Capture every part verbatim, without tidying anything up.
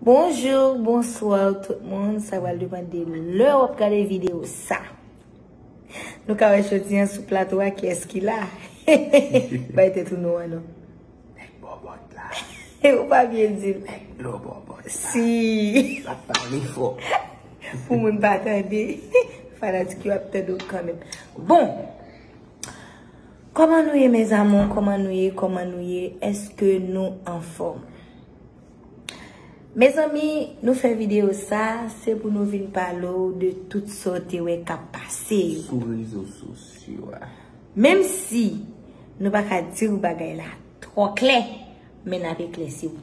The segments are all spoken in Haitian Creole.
Bonjou, bonswa tout moun. Sa pral depann de lè w ap gade videyo sa. Nou ka wè jodi an sou plato a kiyès ki la. Bay tèt ou non an non. Nèg bòbòt la. Ou pa byen di l. Nèg blo bòbòt la. Si. L ap pale fò. Pou moun pa tande. Fanatik yo ap tande w kanmenm. Bon. Kòman nou ye, mes amours? Kòman nou ye? Kòman nou ye? Èske nou anfòm? Mezanmi, nou fè videyo sa, se pou nou vin pale w de tout sa w te wè k ap pase yo. Sou rezo sosyo a. Menm si nou pa ka di w bagay la twò klè, men n ap eklèsi w.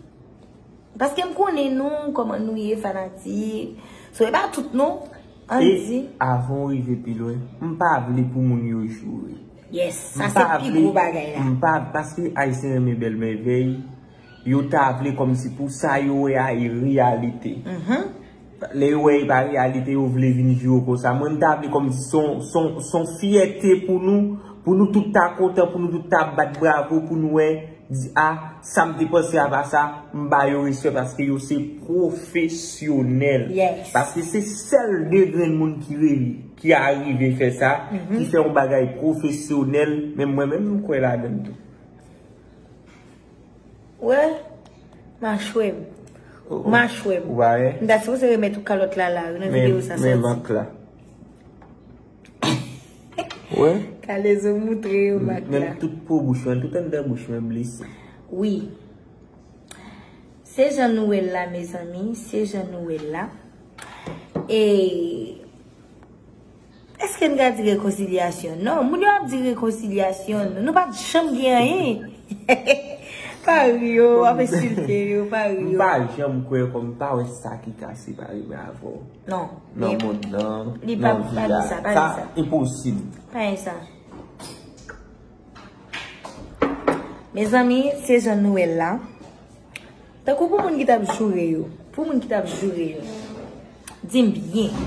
Paske m konnen nou, kòman nou ye, fanatik. So, e pa tout non, ann di. E avan w rive pi lwen, m pa vle pou moun yo joure. Yes, sa se pi gwo bagay la. M pa, paske Ayisyen renmen bèl mèvèy, yo ta vle kòmsi pou sa yo wè a e reyalite. Lè yo wè e pa reyalite, yo vle vin joure w konsa. Mwen, m ta vle kòmsi se yon, se yon, se yon fyète pou nou, pou nou tout ta kontan, pou nou tout ta bat bravo, pou nou wè, di, a, sa m te panse a pa sa, m ba yo respè paske yo se pwofesyonèl. Yes. Paske se sèl de grenn moun ki re-, ki arive fè sa, ki fè yon bagay pwofesyonèl, men mwen menm, m kwè ladan l tou. Wè, machwè m. Oh, oh. Machwè m. Ou pa wè? M ta sipoze remèt ou kalòt la la, nan videyo sa sòti. Men, men mak la. Wè? Kalezo moutre yo mak la. Menm tout po bouch mwen, tout anndan bouch mwen blese. Wi. Se jan nou wè l la, mezanmi, se jan nou wè l la. E Èske n ka di rekonsilyasyon? Non, moun yo ap di rekonsilyasyon, nou, nou pa t janm gen anyen. Pa ri yo, w ap ensilte yo, pa ri yo. M pa janm kwè kòm m pa wè sa ki ka separe mwen avè w. Non, nan mond nan, nan vi a. Sa enposib. Pa gen sa. Mezanmi, se jan nou wè l la. Tankou pou moun ki t ap joure yo, pou moun ki t ap joure yo, di m byen.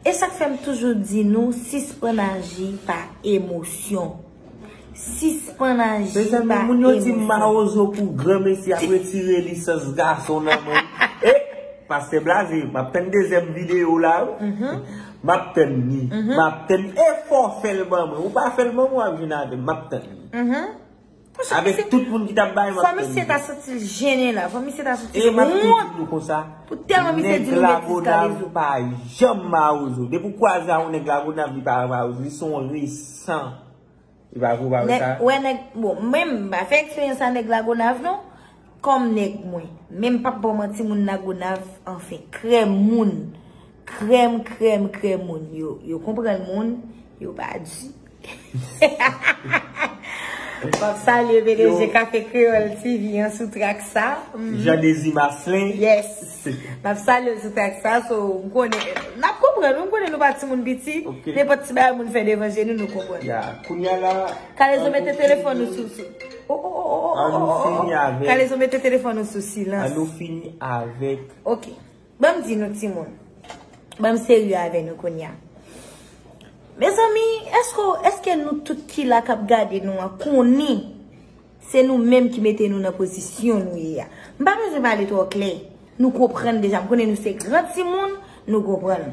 E sa k fè m toujou di nou, sispann aji pa emosyon. Sispann aji pa emosyon. Mezanmi, moun yo di m mawozo pou granmesi ap retire lisans gason nan men. E, pastè Blaze, m ap tann dezyèm videyo w la, wi. M ap tann li. M ap tann li. E fò w fè l ban mwen. Ou pa fè l ban mwen, w ap jwenn avè m. M ap tann li. Avèk tout moun ki t ap bay, m ap tann li. Fò misye ta santi l jennen la. Fò misye ta santi l wont. E m ap toujou di nou konsa, pou tèlman misye di nou betiz Kalezo. Nèg Lagonav pa janm mawozo. Depi w kwaze a yon nèg Lagonav, li pa mawozo. Li se yon resan. Li pa vre, ou pa wè sa? Wè nèg, bon, mwen, m pa fè eksperyans a nèg Lagonav, non. Kòm nèg mwen. Men m p ap ba w manti, moun Lagonav, anfen, krèm moun. Krèm, krèm, krèm moun. Yo, yo konprann moun, yo pa di. M ap salye P D G Kafe Kreyòl T V an sou trak sa. Jean Désir Marcelin. Yes. M ap salye l sou trak sa, so, m konnen, n ap konprann, m konnen nou pa timoun piti, nenpòt ti bagay moun fè devan je nou, nou konprann. Ya, kounye a la, Kalezo mete telefòn ou sou, sou, oh, oh, oh, oh, oh, oh, oh. Kalezo mete telefòn ou sou silans. An nou fini avèk. Ok. Ban m di nou timoun. Ban m serye avè nou kounye a. Mezanmi, èske, èske nou tout ki la k ap gade nou an konnen se nou menm ki mete nou nan pozisyon nou ye a? M pa bezwen pale twò klè. Nou konprann deja. M konnen nou se gran timoun, nou konprann.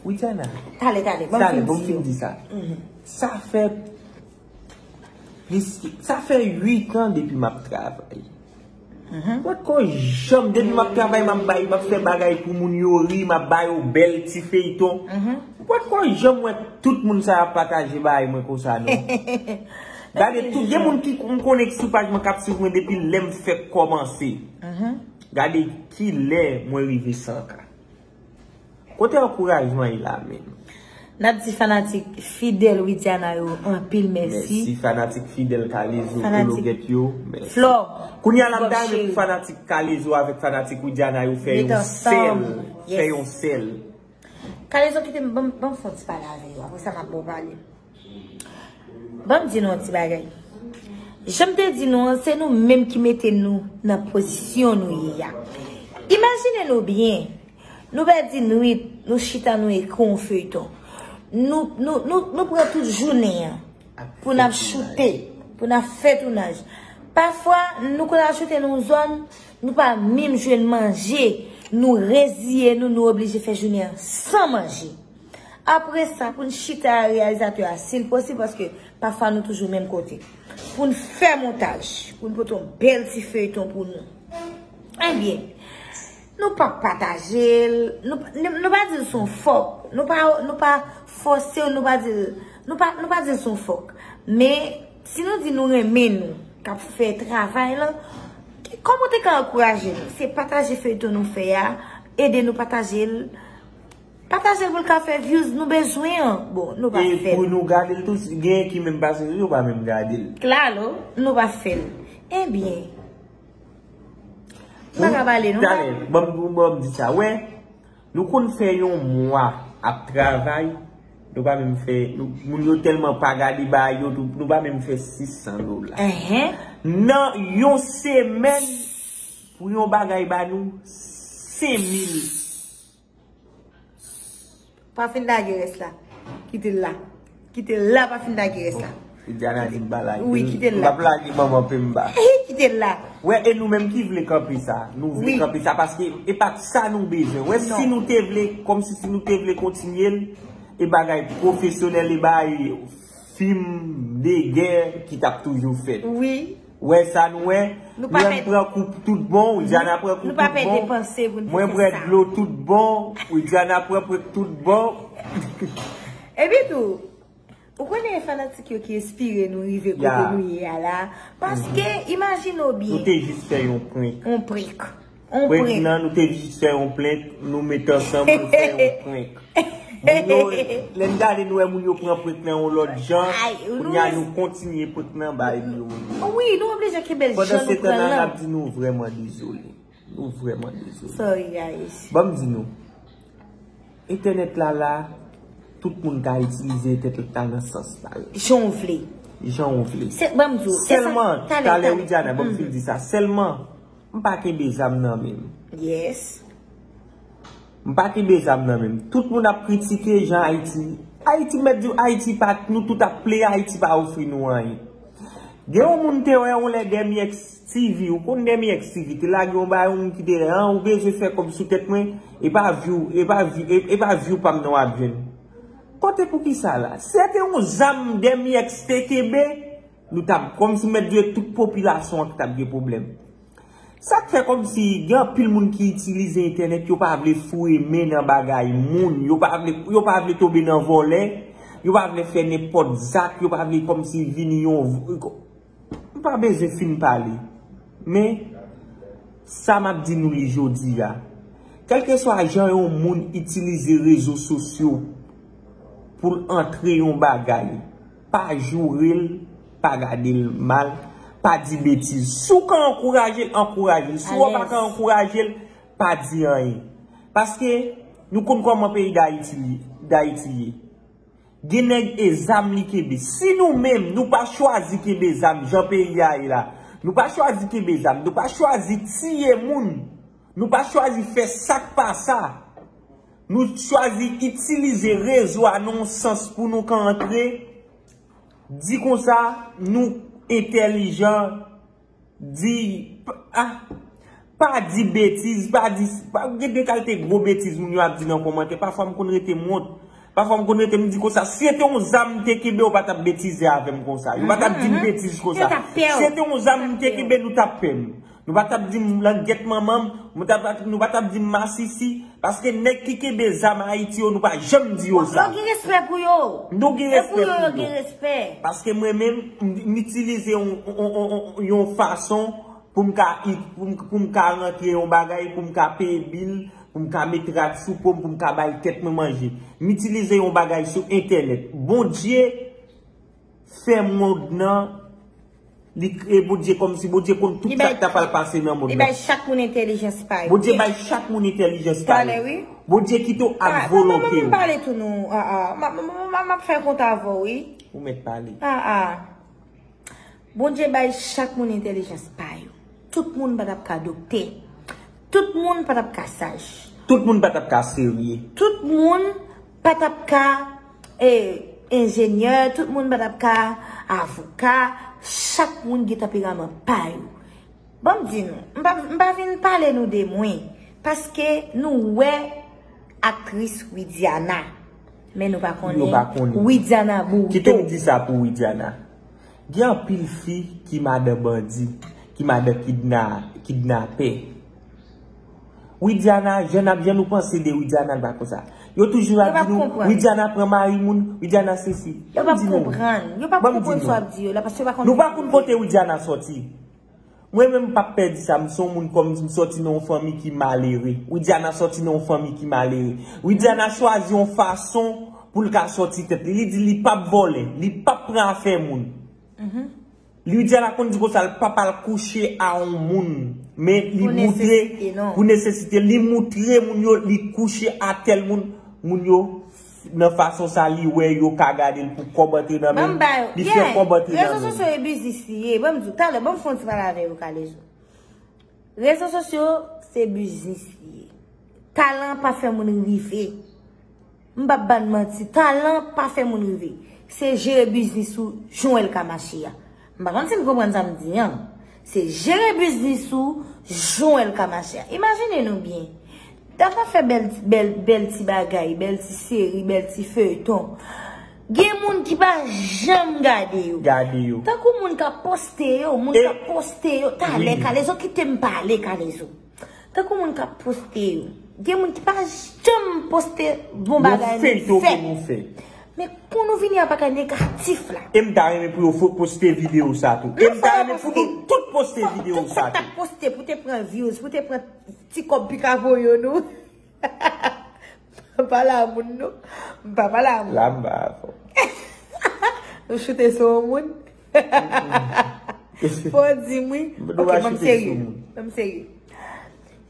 Widiana. Talè, talè, ban m fin di sa. Sa fè plis ke, sa fè uit an depi m ap travay. Mwen potko janm, depi m ap travay, m ap bay, m ap fè bagay pou moun yo ri, m ap ba yo bèl ti feyton. Mwen potko janm wè tout moun sa y ap pataje bagay mwen konsa, non. Gade tout, gen moun ki m konnen ki sou paj mwen k ap swiv mwen depi lè m fèk kòmanse. Gade kilè mwen rive san K. Kote ankourajman e la menm? N ap di fanatik fidèl Widiana yo anpil mèsi. Mèsi fanatik fidèl Kalezo, Kologèt yo, mèsi. Flò, kounye a la, m ta renmen pou fanatik Kalezo avèk fanatik Widiana yo fè yon sèl, fè yon sèl. Kalezo, kite m, ban m, ban m fè yon ti pale avè yo. Apre sa, m ap ba w pale. Ban m di nou yon ti bagay. Jan m te di nou an, se nou menm ki mete nou nan pozisyon nou ye a. Imajine nou byen, nou pèdi nwit, nou chita, nou ekri yon feyton. Nou, nou, nou, nou pran tout jounen an pou n ap choute, pou n ap fè tounaj. Pafwa, nou konn al choute nan yon zòn, nou pa menm jwenn manje. Nou reziye nou, nou oblije fè jounen an san manje. Apre sa, pou n chita a reyalizatè a, si l posib, paske pafwa nou toujou menm kote. Pou n fè montaj, pou n pote yon bèl ti feyton pou nou. Ebyen, nou pa pataje l, nou, nou, nou pa di l se yon fòk, nou pa, nou pa fòse w, nou pa di l, nou pa, nou pa di l se yon fòk. Men, si nou di nou renmen nou, k ap fè travay lan, kòman w te ka ankouraje nou? Se pataje feyton nou fè a, ede nou pataje l. Pataje l pou l ka fè views, nou bezwen an. Bon, nou pa fè l. E pou nou gade l tou, si genyen ki menm pase sou yo, pa menm gade l. Klalo, nou pa fè l. Ebyen, m pa ka pale, non. Talè, ban m, ban m di sa, wè, nou konn fè yon mwa ap travay, nou pa menm fè, nou, moun yo tèlman pa gade bagay yo, tou, nou pa menm fè sis san dola. Nan yon semèn, pou yon bagay ba nou, senk mil. Pa fin lage rès la. Kite l la. Kite l la, pa fin lage rès la. Bon, Widiana di m pa lage l. Wi, kite l la. M p ap lage manman Pemba. Kite l la. Wè, e nou menm ki vle kanpe sa. Nou vle kanpe sa paske e pa t sa nou bezwen. Wè, si nou te vle, kòmsi si nou te vle kontinye l, e bagay pwofesyonèl, e bagay fim de gè ki t ap toujou fèt. Wi. Wè sa nou wè? Nou pa pèdi. Pran kou tout bon, Widiana pran kou tout bon. Nou pa pèdi panse pou n fè sa. Mwen bwè dlo tout bon, Widiana pran prek tout bon. Epi tou, ou konnen e fanatik yo ki enspire nou rive kote nou ye a la. Paske, imajine w byen. Nou te jis fè yon prank. Yon prank. Prank nan, nou te jis fè yon prank, nou met ansanm, nou fè yon prank. Moun yo, lè n gade, nou wè moun yo pran prank nan yon lòt jan. Kounye a, nou kontinye prank nan bay yo. Wi, nou oblije kenbe l jan nou pran l lan. Pandan se tan nan, n ap di nou vrèman dezole. Nou vrèman dezole. Sorry, guys. Ban m di nou, entènèt la la, tout moun ka itilize entènèt la nan sans pa yo. Jan w vle. Jan w vle. Se, ban m di w, se sa, sèlman, talè, talè, Widiana, ban m fin di sa. Sèlman, m pa kenbe zam nan men m. Yes. M pa kenbe zam nan men m. Tout moun ap kritike jan Ayiti. Ayiti, m mèt di w, Ayiti pa, nou tout ap plede, Ayiti pa ofri nou anyen. Gen yon moun te wè yon lè Demi X T V, ou konn Demi X T V, te lage yon bagay, yon moun ki te, an, ou bezwen fè kòb sou tèt mwen, e pa view, e pa view, e, e pa view pa m nan w ap jwenn. Kote poukisa la? Si se te yon zam Demi X te kenbe, nou t ap, kòmsi m mèt di w, tout popilasyon an ki t ap gen pwoblèm. Sa k fè kòmsi gen anpil moun ki itilize entènèt, yo pa vle foure men nan bagay moun, yo pa vle, yo pa vle tonbe nan vòlè, yo pa vle fè nenpòt zak, yo pa vle kòmsi vini yon, m pa bezwen fin pale. Men, sa m ap di nou li jodi a, kèlkeswa jan yon moun itilize rezo sosyo pou l antre yon bagay, pa joure l, pa gade l mal, pa di betiz. Si w ka ankouraje l, ankouraje l. Si w pa ka ankouraje l, pa di anyen. Paske nou konn kòman peyi Dayiti, Dayiti ye. Gen nèg e zam li kenbe. Si nou menm, nou pa chwazi kenbe zam jan peyi a ye la, nou pa chwazi kenbe zam, nou pa chwazi tiye moun, nou pa chwazi fè sa k pa sa, nou chwazi itilize rezo a nan yon sans pou nou ka antre, di konsa, nou entèlijan, di, p-, ah, pa di betiz, pa di, pa, gen de kalite gwo betiz moun yo ap di nan kòmantè. Pafwa m konn rete m wont. Pafwa m konn rete m di konsa, si se te yon zam m te kenbe, yo pa t ap betize avè m konsa. Yo pa t ap di m betiz konsa. Si se te yon zam m te kenbe, nou t ap pè m. Nou pa t ap di m langèt manman m, nou t ap, nou pa t ap di m masisi, paske nèg ki kenbe zam Ayiti yo, nou pa janm di yo sa. Yo gen respè pou yo. Nou gen respè pou yo. Paske mwen menm, m, m itilize yon, yon, yon, yon, yon fason pou m ka, pou m, pou m ka rantre yon bagay, pou m ka peye bil, pou m ka met rad sou po m, pou m ka bay tèt mwen manje. M itilize yon bagay sou entènèt. Bondye fè mond nan, li kreye Bondye kòmsi Bondye konn tout sa k ta pral pase nan mond nan. Li bay chak moun entèlijans pa yo. Bondye bay chak moun entèlijans pa yo. Talè, wi. Bondye kite w ak volonte w. Ah, ban m pale tou non. Ah, ah. M ap fè kont avè w, wi. Ou mèt pale. Ah, ah. Bondye bay chak moun entèlijans pa yo. Tout moun pa t ap ka doktè. Tout moun pa t ap ka saj. Tout moun pa t ap ka serye. Tout moun pa t ap ka, eh, enjenyè. Tout moun pa t ap ka avoka. Chak moun gen tanperaman pa yo. Ban m di nou, m pa, m pa vin pale nou de mwen. Paske nou wè aktris Widiana. Men nou pa konnen Widiana Bourdeau. Kite m di sa pou Widiana. Gen anpil fi ki madan bandi, ki madan kidna, kidnapè. Widiana, jan n ap, jan nou panse de Widiana, l pa konsa. Yo toujou ap di nou, Widiana pran mari moun, Widiana sesi. Yo p ap konprann. Yo p ap konprann sa w ap di yo la, paske yo pa konn. Nou pa konn kote Widiana sòti. Mwen menm m p ap pè di sa, m se yon moun kòm m sòti nan yon fanmi ki malere. Widiana sòti nan yon fanmi ki malere. Widiana chwazi yon fason pou l ka sòti tèt li. Li di li p ap vòlè, li p ap pran afè moun. Widiana konn di konsa l p ap al kouche a yon moun. Men li moutre pou nesesite, li moutre moun yo li kouche a tèl moun. Moun yo nan fason sa li wè yo ka gade l pou kòb antre nan men l, li fè kòb antre nan men l. Rezo sosyo e biznis li ye. Ban m di w, talè, ban m fè yon ti pale avè yo, Kalezo. Rezo sosyo se biznis li ye. Talan pa fè moun rive. M p ap ba n manti, talan pa fè moun rive. Se jere biznis ou jan w wè l ka mache a. M pa konn si n konprann sa m di an. Se jere biznis ou jan w wè l ka mache a. Imajine nou byen. Dam nan fè bèl, bèl, bèl ti bagay, bèl ti seri, bèl ti feyton. Gen moun ki pa janm gade yo. Gade yo. Tankou moun k ap poste yo, moun k ap poste yo. Talè, Kalezo, kite m pale, Kalezo. Tankou moun k ap poste yo. Gen moun ki pa janm poste bon bagay nou fè. Men pou nou vini ak bagay negatif la. E m ta renmen pou yo fo-, poste videyo sa tou. E m ta renmen pou nou tout poste videyo sa tou. Fòk ta poste pou te pran views, pou te pran ti kòb pika pou yo nou. M pa pale a moun non. M pa pale a moun. La m ba avè w. Nou choute sou yon moun. Fò w di m wi. Ok, ban m serye. Ban m serye.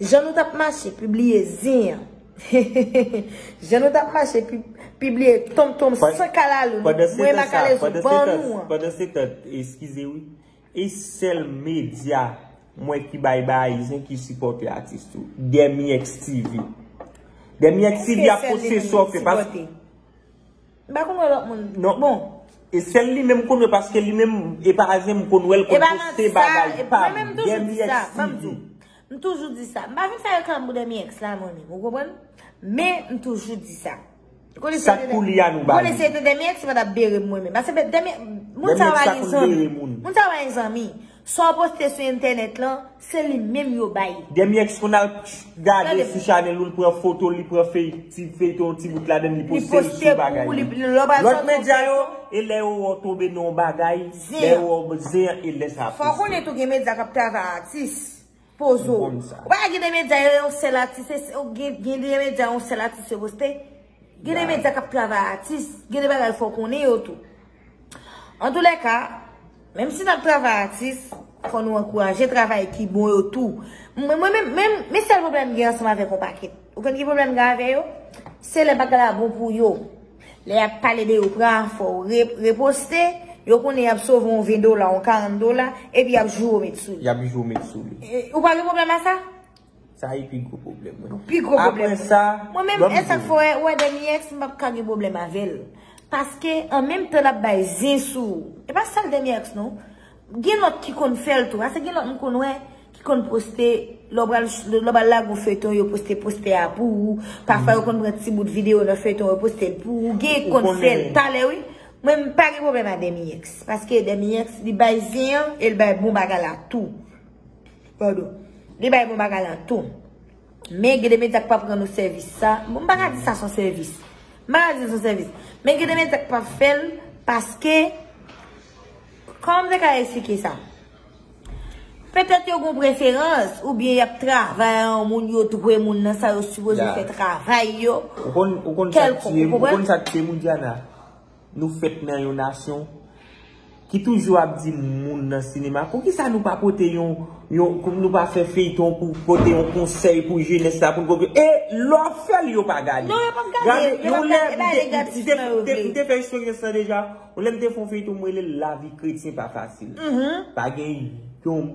Jan nou t ap mache pibliye zen an. Jan nou t ap mache pi-, pibliye tonmtonm san kalalou. Mwen Makalezo ban nou an. Pandan se tan, eskize wi. E sèl medya mwen ki bay bagay zen ki sipòte atis tou. Dèmi X T V. Dèmi X T V ap poste sa w fè paske M pa konn wè lòt moun. Non. Bon. E sèl li menm m konn wè paske li menm, e pa zen m konn wè l konn poste bagay pa m. Dèmi X T V. M toujou di sa. M pa vin fè reklam pou Dèmi X la mwen menm, ou konprann? Men m toujou di sa. Sa k pou li a nou ba li. Konnen se te Dèmi X pa t ap bere m mwen menm. Paske Dèmi, moun sa pa gen zanmi. Moun sa pa gen zanmi. Sa w poste sou entènèt lan, se li menm yo bay. Dèmi X konn al gade sou chanèl ou, l pran foto, li pran fey, ti feyton, ti bout ladan l, li poste l sou bagay li. Lòt medya yo, e lè yo wè w tonbe nan yon bagay, lè yo wè w zen an, e lè sa ap poste. Fò w konnen tou gen medya k ap travay atis. Poze w. Ou pa gen de medya yo, yon sèl atis, se, se, gen, gen de medya yon sèl atis yo poste. Gen de medya k ap travay atis, gen de bagay fò w konnen yo tou. Antoulèka, menm si n ap travay atis, fò nou ankouraje travay ki bon yo tou. Mwen, mwen menm, menm, men sèl pwoblèm m gen ansanm avèk yon pakèt. Ou konn ki pwoblèm m gen avè yo? Se lè bagay la bon pou yo. Lè y ap pale de yo, pran afè w, re-, reposte, yo konnen y ap sove yon ven dola, yon karant dola, epi y ap joure w met sou li. Y ap joure w met sou li. E, ou pa gen pwoblèm a sa? Sa e pi gwo pwoblèm mwen. Pi gwo pwoblèm mwen. Apre sa, mwen menm, e sa k fè w wè Dèmi X, m p ap ka gen pwoblèm avè l. Paske, an menm tan l ap bay zen sou ou. E pa sèl Dèmi X, non. Gen lòt ki konn fè l tou. Paske gen lòt m konn wè ki konn poste, lè w pral, lè w pral lage yon feyton, yo poste postè a pou ou. Pafwa, yo konn pran ti bout videyo nan feyton, yo poste l pou ou. Gen ki konn fè l talè, wi. Mwen, m pa gen pwoblèm a Dèmi X. Paske Dèmi X, li bay zen an, e l bay bon bagay la tou. Padon. Li bay bon bagay la tou. Men gen de medya k p ap rann ou sèvis sa. Bon, m pa ka di sa se yon sèvis. M pa ka di l se yon sèvis. Men gen de medya k p ap fè l paske, kòman m te ka eksplike sa? Petèt yo gen preferans, oubyen y ap travay a yon moun, yo dwe moun nan sa yo sipoze fè travay yo. Ou konn, ou konn sa k tiye, ou konn sa k tiye moun, Diana? Nou fèt nan yon nasyon ki toujou ap di moun nan sinema, poukisa nou pa pote yon, yon, nou pa fè feyton pou pote yon konsèy pou jenès la, pou n konprann? E lè w ap fè l, yo pa gade. Non, yo p ap gade, yo p ap gade, e pa negatif nan yo vle. M te, m te, m te fè eksperyans lan deja. Yon lè m te fè yon feyton, m rele l Lavi kretyen pa fasil. Pa gen,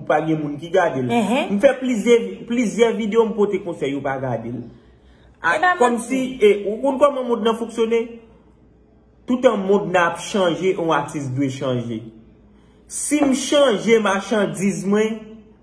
pa gen moun ki gade l. M fè plizyè, plizyè videyo, m pote konsèy, yo pa gade l. Kòmsi, e, ou konn kòman mond lan fonksyone? Toutan mond nan ap chanje, yon atis dwe chanje. Si m chanje machandiz mwen,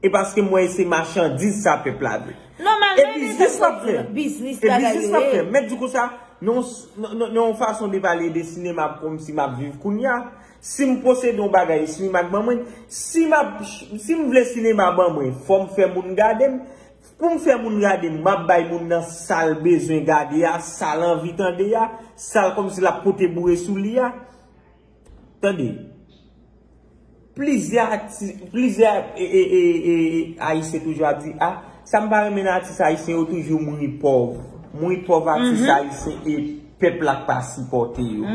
e paske m wè se machandiz sa pèp la vle. Non, m E biznis l ap fè. Biznis e bagay biznis l ap fè. Mèt di konsa, non, non, non, non, yon fason de pale de sinema kòmsi m ap viv kounye a. Si m posede yon bagay, sinema k ban mwen, si m ap, si m vle sinema ban mwen, fò m fè moun gade m. Pou m fè moun gade m, m ap bay moun nan sa l bezwen gade a, sa l anvi tande a, sa l kòmsi l ap pote boure sou li a. Tande, plizyè ati-, plizyè e, e, e, e, Ayisyen toujou ap di, a, sa m pa renmen nan atis ayisyen yo toujou mouri pòv. Mouri pòv atis ayisyen e pèp la k pa sipòte yo.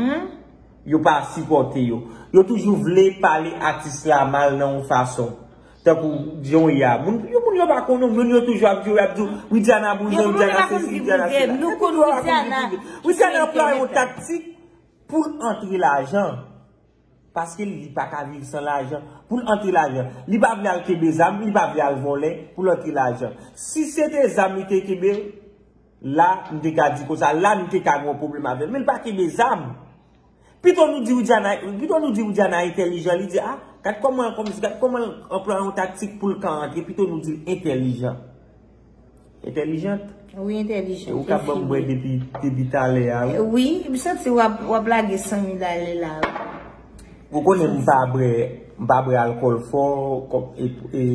Yo pa sipòte yo. Yo toujou vle pale atis la mal nan yon fason. Tankou John ya. Moun, yo, moun yo pa konnen, moun yo toujou ap di, ap di, Widiana bouzen, Widiana sesi, Widiana sela. Nou konn Widiana. Widiana anplwaye yon taktik pou l antre lajan. Paske li pa ka viv san lajan. Pou l antre lajan. Li pa vle al kenbe zam, li pa vle al vòlè pou l antre lajan. Si se te zam li te kenbe, la, m te ka di konsa, la, m te ka gen yon pwoblèm avè l. Men l pa kenbe zam. Pito nou di Widiana, pito nou di Widiana entèlijan, li di, a, gad kòman, kòm, gad kòman l anplwaye yon taktik pou l ka antre, pito nou di l entèlijan. Entèlijant. Wi, entèlijan. E ou ka ban m bwè depi, depi talè a, wi. Wi, m santi w ap, w ap lage san mil ale la, wi. Ou konnen m pa bwè, m pa bwè alkòl fò, kòm, e, e,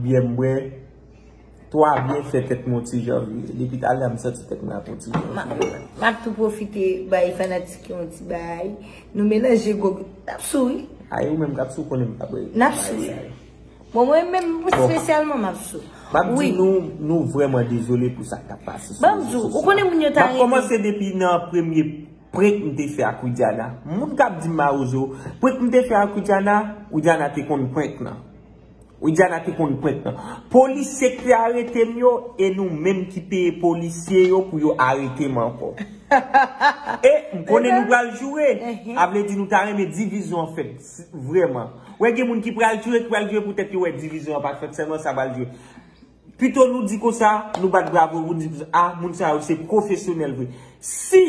byè m bwè. Twa byen fè tèt mwen yon ti jan vire. Depi talè a m santi tèt mwen ap yon ti jan vire. M ap tou pwofite bay fanatik yo yon ti bay. Nou melanje gwo, n ap sou, wi. Ay, ou menm k ap sou konnen m pa bwè. N ap sou, wi. Bon, mwen menm, espesyalman, m ap sou. M ap di nou, nou vrèman dezole pou sa k ap pase sou rezo sosyo. Ban m di w, ou konnen moun yo ta rete. M ap kòmanse depi nan premye prank m te fè ak Widiana. Moun k ap di m mawozo, prank m te fè ak Widiana, Widiana te konn prank nan. Widiana te konn prank nan. Polisye k te arete m yo, e nou menm ki peye polisye yo pou yo arete m ankò. E m konnen nou pral joure. A vle di nou ta renmen divizyon an fèt, vrèman. Wè gen moun ki pral joure, ki pral joure poutèt yo wè divizyon an pa t fèt, sèlman sa pral joure. Pito nou di konsa, nou bat bravo, nou di, a, moun sa yo se pwofesyonèl vre. Si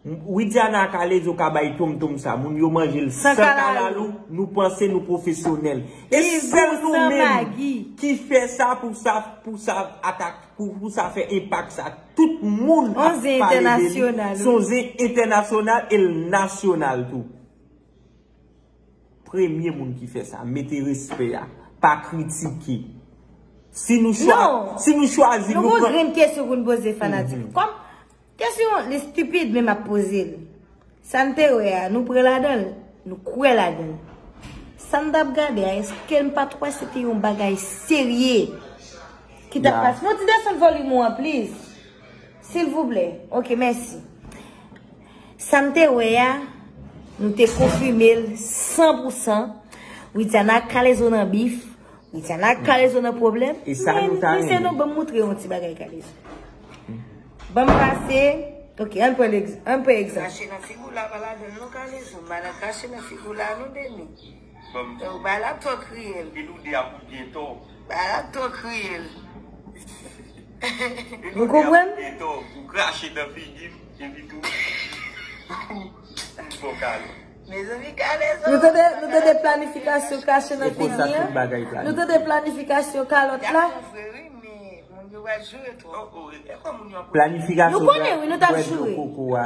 Widiana ak Alezo ka bay tonmtonm sa, moun yo manje l san kalalou, nou panse nou pwofesyonèl. E sèl nou menm ki fè sa pou sa, pou sa atak, pou, pou sa fè enpak sa. Tout moun ap pale de li. Se yon zen entènasyonal e l nasyonal tou. Premye moun ki fè sa, mete respè a, pa kritike. Si nou chwa-, si nou chwazi, nou pran. Nou gon grenn kesyon pou n poze fanatik. Kòm kesyon li stipid, men m ap poze l. Sa n te wè a, nou pran ladan l, nou kwè ladan l. Sa n t ap gade a, èske n pa t wè se te yon bagay serye ki t ap pase? Fè yon ti desann volim ou an, please. Silvouplè. Ok, mèsi. Sa m te wè a, nou te konfime l san pou san. Widiana ak Kalezo nan bif. Widiana ak Kalezo nan pwoblèm. E sa nou ta renmen. Men, mesye, non, ban m moutre yon ti bagay Kalezo. Ban m pase. Ok, ann pran egz-, ann pran egzanp. Krache nan figi w la, pa ladan l non, Kalezo. Madan krache nan figi w la, non, Deni. Ou bay la twò kriyèl. Epi nou de a pou byen tò. Bay la twò kriyèl. Epi nou de a pou byen tò. Ou krache nan figi m, epi tou. Bon, Kalezo. Mezanmi, Kalezo. Nou tande, nou tande planifikasyon krache nan figi an. Nou tande planifikasyon kalòt la. Planifikasyon bwè dlo koko a.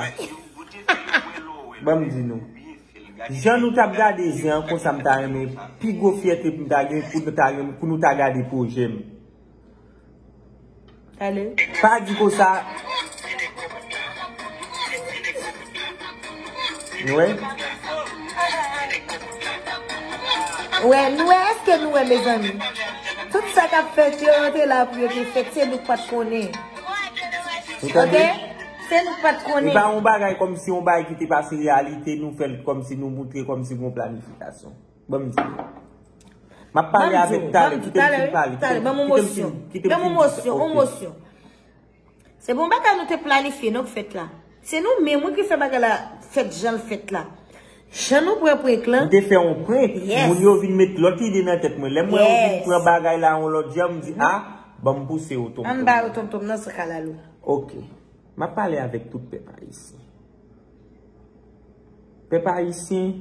Ban m di nou. Jan nou t ap gade zen an, konsa m ta renmen, pi gwo fyète pou m ta gen, pou nou ta renmen, pou nou ta gade pwojè m. Pa di konsa. Nou wè? Wè, nou wè, èske nou wè, mezanmi? Tout sa k ap fèt yo, yo te la pou yo te fèt, se nou k pa t konnen. Ou tande? Ok? Se nou k pa t konnen. E pa yon bagay kòmsi yon bagay ki te pase reyalite, nou fè l kòmsi nou moutre kòmsi gon planifikasyon. Ban m di. M ap pale avèk talè, kite m fin pale. Talè, ban m yon mosyon. Ban m yon mosyon, yon mosyon. Se bon bagay nou te planifye, non, k fèt la. Se nou menm, wi, ki fè bagay la fèt jan l fèt la. Jan nou pran prank lan. Nou te fè yon prank. Yes. Moun yo vin met lòt ide nan tèt mwen. Lè m wè yo vin pran bagay la yon lòt jan, m di, a, ban m pouse yo tonmtonm. Ann ba yo tonmtonm nan san kalalou. Ok. M ap pale avèk tout pèp ayisyen. Pèp ayisyen,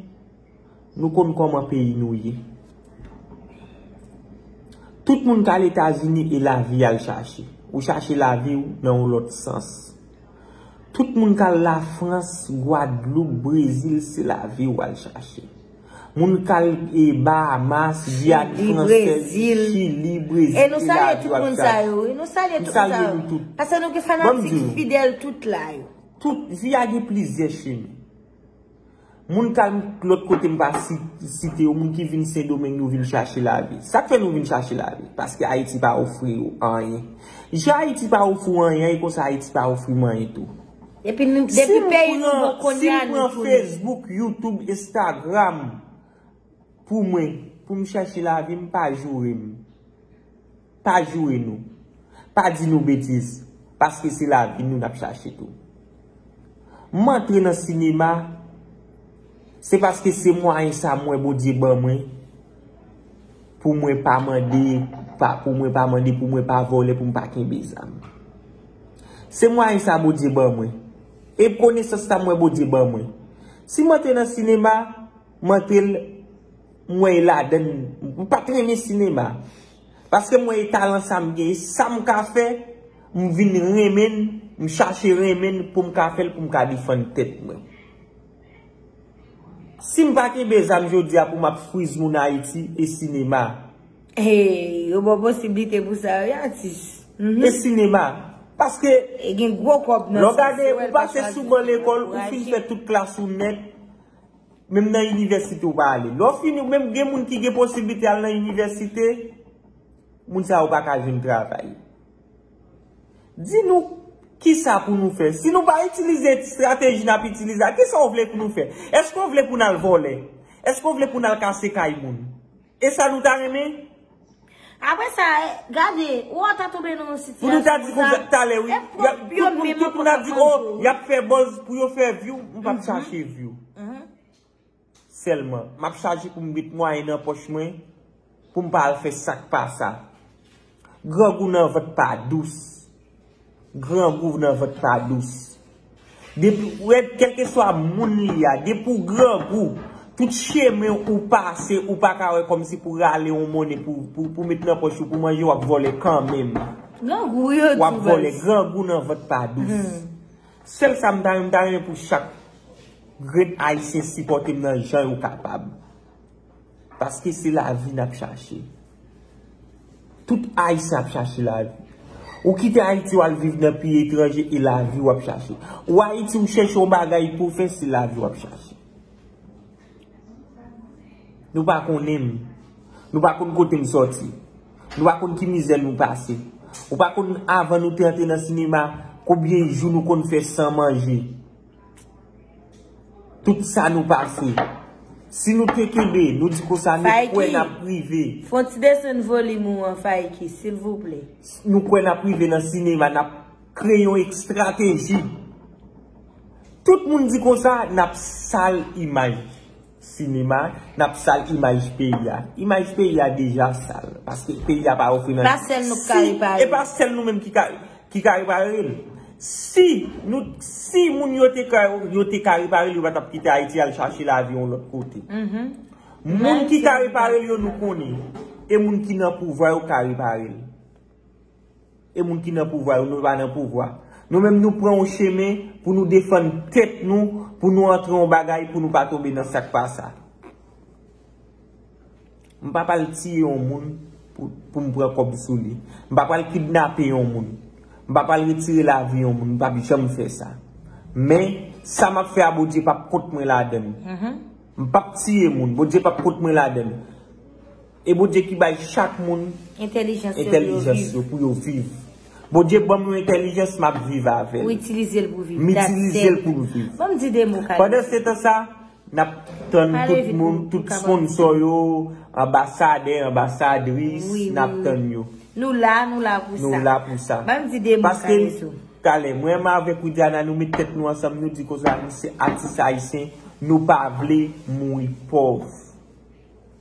nou konn kòman peyi nou ye. Tout moun k al Etazini e lavi y al chache. Ou chache lavi w nan yon lòt sans. Tout moun k al Lafrans, Gwadloup, Brezil, se lavi w al chache. Moun k al e Bahamas, Giyàn Fransèz, Chili, Brezil, se lavi w al chache. E nou salye tout moun sa yo, wi. Nou salye tout moun sa yo. Paske nou gen fanatik fidèl tout la yo. Tout, vi a gen plizyè chemen. Moun k al lòt kote m pa si- site yo, moun ki vin Sendomeng, nou vin chache lavi. Sa k fè nou vin chache lavi? Paske Ayiti pa ofri yo anyen. Jan Ayiti pa ofri w anyen, e konsa Ayiti pa ofri m anyen tou. Epi nou, depi peyi nou bon kounye a, nou tounen. Si m pran Facebook, YouTube, Instagram, pou mwen, pou m chache lavi m, pa joure m. Pa joure nou. Pa di nou betiz. Paske se lavi nou n ap chache tou. M antre nan sinema, se paske se mwayen sa m wè Bondye ban mwen, pou mwen pa mande, pa, pou mwen pa mande, pou mwen pa vòlè, pou m pa kenbe zam. Se mwayen sa Bondye ban mwen. E konesans sa m wè Bondye ban mwen. Si m antre nan sinema, m antre l, m wè e ladann, m pa t renmen sinema. Paske m wè e talan sa m gen, e sa m ka fè, m vin renmen l, m chache renmen l pou m ka fè l, pou m ka defann tèt mwen. Si m pa kenbe zam jodi a pou m ap friz moun Ayiti, e sinema. Hey, yo ba w posiblite pou sa, wi, atis. Mhm. E sinema. Paske, e gen gwo kòb nan sa, lè w gade, ou pase sou ban lekòl, ou fin fè tout klas ou nèt, menm nan inivèsite ou pa ale. Lè w fini, menm gen moun ki gen posiblite al nan inivèsite, moun sa yo pa ka jwenn travay. Di nou, kisa pou nou fè? Si nou pa itilize estrateji n ap itilize a, kisa w vle pou nou fè? Èske w vle pou n al vòlè? Èske w vle pou n al kase kay moun? E sa nou ta renmen? Apre sa, e, gade, ou ta tonbe nan yon sitiyasyon konsa. Pou nou ta di konsa talè, wi. E pwòp yo menm ankò k ap manje w. Tout moun ap di, oh, y ap fè buzz pou yo fè view. M p ap chache view. Mhm. Sèlman, m ap chache pou m met mwayen nan pòch mwen, pou m pa al fè sa k pa sa. Grangou nan vant pa dous. Grangou nan vant pa dous. Depi, ou wè, kèlkeswa moun li a, depi w grangou, tout chemen ou pase, ou pa ka wè kòmsi pou rale yon monnen pou, pou, pou met nan pòch ou, pou manje, w ap vòlè kanmenm. Grangou yo di w ap vòlè, baz. Grangou nan vant pa dous. Hmm. Sèl sa m ta renmen, m ta renmen pou chak grenn Ayisyen sipòte m nan jan yo kapab. Paske se lavi n ap chache. Tout Ayisyen ap chache lavi. Ou kite Ayiti, w al viv nan peyi etranje, e lavi w ap chache. Ou Ayiti, ou chèche yon bagay pou w fè, se lavi w ap chache. Nou pa konnen m. Nou pa konn kote m sòti. Nou pa konn ki mizè nou pase. Ou pa konn, avan nou te antre nan sinema, konbyen jou nou konn fè san manje. Tout sa nou pase. Si nou te kenbe, nou di konsa, nou kwè n ap rive. Fè yon ti desann volim ou an, Faiki, silvouplè. Nou kwè n ap rive nan sinema, n ap kreye yon estrateji. Tout moun di konsa, n ap sal imaj sinema, n ap sal imaj peyi a. Imaj peyi a deja sal, paske peyi a pa ofri nan. Pa sèl nou k ka repare. E pa sèl nou menm ki ka, ki ka repare l. Si nou, si moun yo te ka, yo te ka repare l, yo pa t ap kite Ayiti al chache lavi yon lòt kote. Mhm. Moun ki ka repare l yo, nou konnen. E moun ki nan pouvwa yo ka repare l. E moun ki nan pouvwa yo, nou pa nan pouvwa. Nou menm, nou pran yon chemen pou nou defann tèt nou, pou nou antre yon bagay, pou nou pa tonbe nan sa k pa sa. M pa pral tiye yon moun pou, pou m pran kòb sou li. M pa pral kidnape yon moun. M pa pral retire lavi yon moun. M p ap janm fè sa. Men, sa m ap fè a, Bondye p ap kont mwen ladan l. Mhm. M p ap tiye moun. Bondye p ap kont mwen ladan l. E Bondye ki bay chak moun entèlijans yo pou yo viv. Bondye ban m yon entèlijans, m ap viv avè l. Ou itilize l pou viv. M itilize l pou m viv. Ban m di de mo, Carlito. Pandan se tan sa, n ap tann tout moun, tout sponsò yo, anbasadè, anbasadris, n ap tann yo. Nou la, nou la pou sa. Nou la pou sa. Ban m di de mo, Carlito. Paske, talè, mwen menm avèk Widiana, nou met tèt nou ansanm, nou di konsa, nou se atis ayisyen, nou pa vle mouri pòv.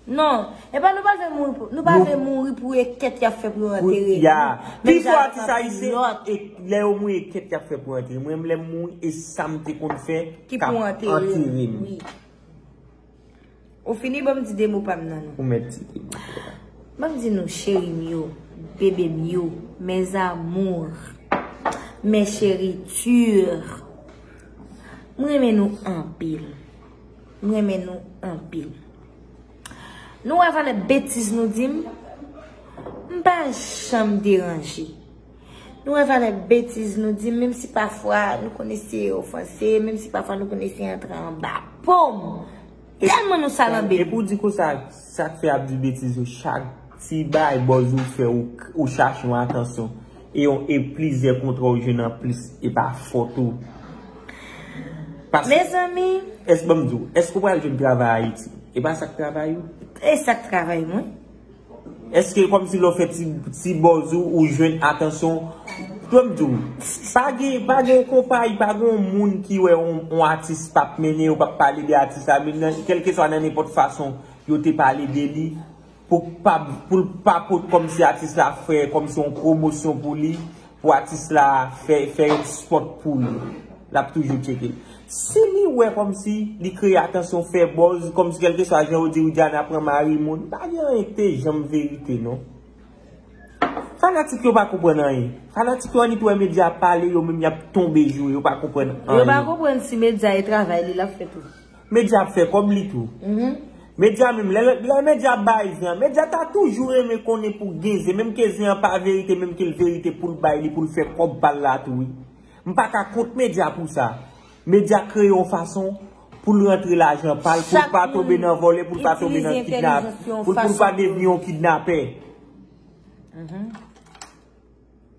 Non, e pa nou pa vle mouri pou, nou pa vle mouri pou e kèt y ap fè pou yo antere nou. Pifò atis ayisyen, e lè yo mouri, e kèt y ap fè pou yo antere. Mwen menm, lè m mouri, e sa m te konn fè k ap antere m. Ou fini, ban m di de mo pa m nan, non. Ou mèt di de mo. Ban m di nou, cheri m yo, Bebe m yo, mes amours, mes chéritures, m renmen nou anpil. M renmen nou anpil. Nou wè valè betiz nou di m? M pa janm deranje. Nou wè valè betiz nou di m, menm si pafwa nou konn eseye ofanse, menm si pafwa nou konn eseye antre anba po m. Tèlman nou salanbe. Epi w di konsa, sa k fè ap di betiz yo chak ti bay bòz ou fè, ou, ou chache yon atansyon. E yon, e plizyè kontra ou jwenn anplis, e pa fòt ou. Paske, mezanmi, èske, ban m di w, èske w pral jwenn travay Ayiti? E pa sa k travay ou? E sa k travay mwen. Èske kòmsi lè w fè ti, ti bòz ou, ou jwenn atansyon? Ban m di w, pa gen, pa gen yon konpayi, pa gen yon moun ki wè yon, yon atis p ap mennen, yo p ap pale de atis la, menm nan, kèlkeswa nan nenpòt fason yo te pale de li, pou pa, pou l pa pot kòmsi atis la fè kòmsi yon pwomosyon pou li, pou atis la fè, fè yon spòt pou li. L ap toujou tcheke. Si li wè kòmsi li kreye atansyon, fè buzz, kòmsi kèlkeswa jan yo di Widiana pran mari moun, pa gen anyen ki te janm verite, non. Fanatik yo pa konprann anyen. Fanatik yo annik wè medya ap pale, yo menm y ap tonbe joure, yo pa konprann anyen. Yo pa konprann si medya e travay li l ap fè tou. Medya ap fè kòb li tou. Mhm. Medya menm, lè, lè medya ap bay zen an, medya ta toujou renmen konnen pou gen zen, menm ke zen an pa verite, menm ke l verite pou l bay li, pou l fè kòb pa l la tou, wi. M pa ka kont medya pou sa. Medya kreye yon fason pou l rantre lajan pa l, pou l pa tonbe nan vòlè, pou l pa tonbe nan kidnap, pou l, pou l pa devni yon kidnapè. Mhm.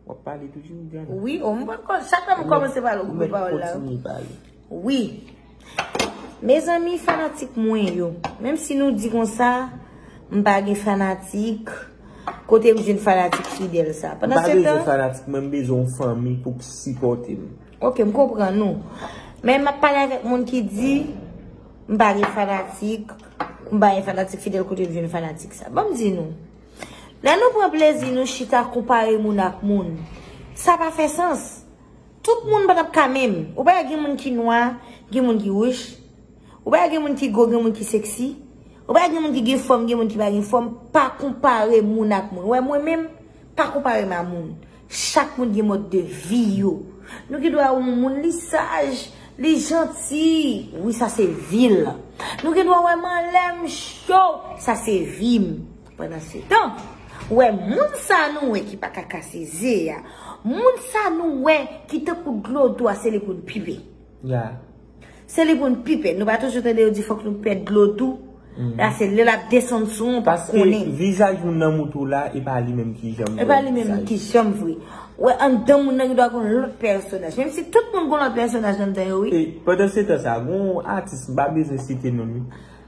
W ap pale toujou, Diana? Wi, o, m pa konn, chak lè m kòmanse pale, ou koupe pawòl la. Kontinye pale. Wi. Mezanmi, fanatik mwen yo, menm si nou di konsa, m pa gen fanatik, kote m jwenn fanatik fidèl sa? Pandan se tan, m pa bezwen fanatik, mwen m bezwen yon fanmi pou k sipòte m. Ok, m konprann ou. Men m ap pale avèk moun ki di, m pa gen fanatik, m pa gen fanatik fidèl, kote m jwenn fanatik sa? Ban m di nou. Lè nou pran plezi nou chita konpare moun ak moun, sa pa fè sans. Tout moun pa t ap ka menm. Ou pa wè gen moun ki nwa, gen moun ki wouj. Ou pa wè gen moun ki gwo, gen moun ki seksi. Ou pa wè gen moun ki gen fòm, gen moun ki pa gen fòm. Pa konpare moun ak moun. Ou wè mwen menm, pa konpare m a moun. Chak moun gen mòd de vi yo. Nou gen dwa wè yon moun li saj, li janti. Wi, sa se vi l. Nou gen dwa wè m anlè m cho. Sa se vi m. Pandan se tan, ou wè moun sa nou wè ki pa ka kase ze a, moun sa nou wè ki tankou dlo dou a, se li pou n pipe. Ya. Se li pou n pipe. Nou pa toujou tande yo di fòk nou pèd dlo dou? Mhm. La se lè l ap desann sou w, ou pa konnen. Paske vizaj moun nan moutou la, e pa li menm ki janm vre. E pa li menm ki janm vre. Ou wè anndan moun nan gen dwa gon lòt pèsonaj. Menm si tout moun gon lòt pèsonaj anndan yo, wi. E pandan se tan sa, gon atis, m pa bezwen site non li.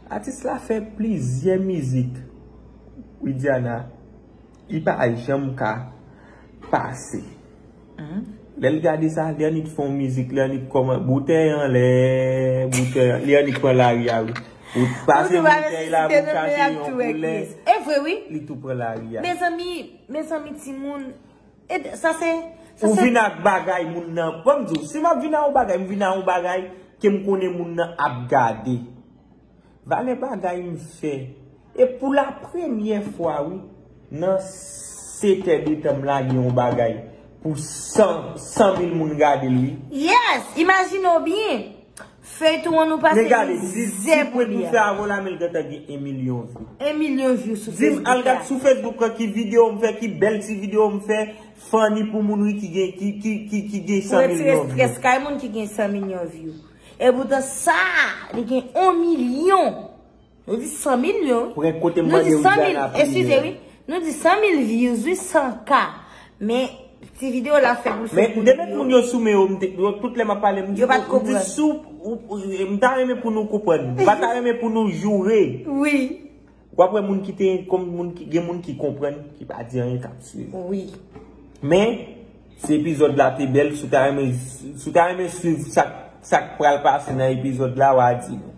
Atis la fè plizyè mizik, Widiana, li pa janm ka pase. Mhm. Lè l gade sa, li annik fè yon mizik, li annik kòman, boutèy anlè, boutèy an-, li annik pran lari a, wi. Ou pase boutèy la, pou chache yon koulè, e vre, wi. Li tou pran lari a. Mezanmi, mezanmi, timoun, e sa se, sa se. Ou vin ak bagay moun nan. Ban m di w, si m ap vin ak yon bagay, m vin ak yon bagay ke m konnen moun nan ap gade. Valè bagay m fè. E pou la premyè fwa, wi, nan sete de tan m lage yon bagay pou san, san mil moun gade l, wi. Yes! Imajine w byen. Feyton an nou pase mizè pou li a. Men gade, si, si Pwent m fè avè w la, men l gentan gen yon milyon view. Yon milyon view sou Facebook la. Di m, al gad sou Facebook lan ki videyo m fè, ki bèl ti videyo m fè, funny pou moun, wi, ki gen, ki, ki, ki, ki gen san milyon view. Pou retire strès kay moun ki gen san milyon view. E poutan sa, li gen yon milyon. Nou di san milyon. Pran kote m mande Widiana priye. Eskize, wi. Nou di san mil views, wi, san K. Men, ti videyo la fè pou l fè. Men, m te met moun yo sou men yo, m te, yo, tout lè m ap pale, m di, yo pa t konprann. M di sou, ou, ou, m ta renmen pou nou konprann. M pa ta renmen pou nou joure. Wi. W ap wè moun ki te, kòm moun ki, gen moun ki konprann, ki pa di anyen, k ap swiv. Wi. Men, si epizòd la te bèl, si w ta renmen, si w ta renmen swiv sa, sa k pral pase nan epizòd la, w a di nou.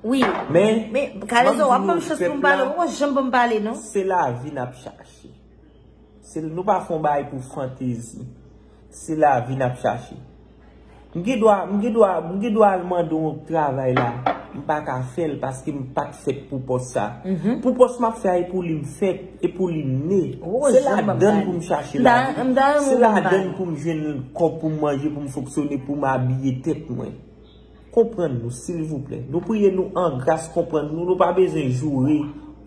Wi. Men, men, Kalezo, w ap ban m chans pou m pale, ou pa janm ban m pale, non. Se lavi n ap chache. Se, nou pa fè yon bagay pou fantezi. Se lavi n ap chache. M gen dwa, m gen dwa, m gen dwa al mande yon travay la. M pa ka fè l paske m pa t fèt pou pòs sa. Pou pòs m ap fè a, e pou li m fèt, e pou li m ne. Se ladan l pou m chache lavi. Se ladan l pou m jwenn kòb pou m manje, pou m fonksyone, pou m abiye tèt mwen. Konprann nou, silvouplè. Nou priye nou an gras, konprann nou. Nou pa bezwen joure,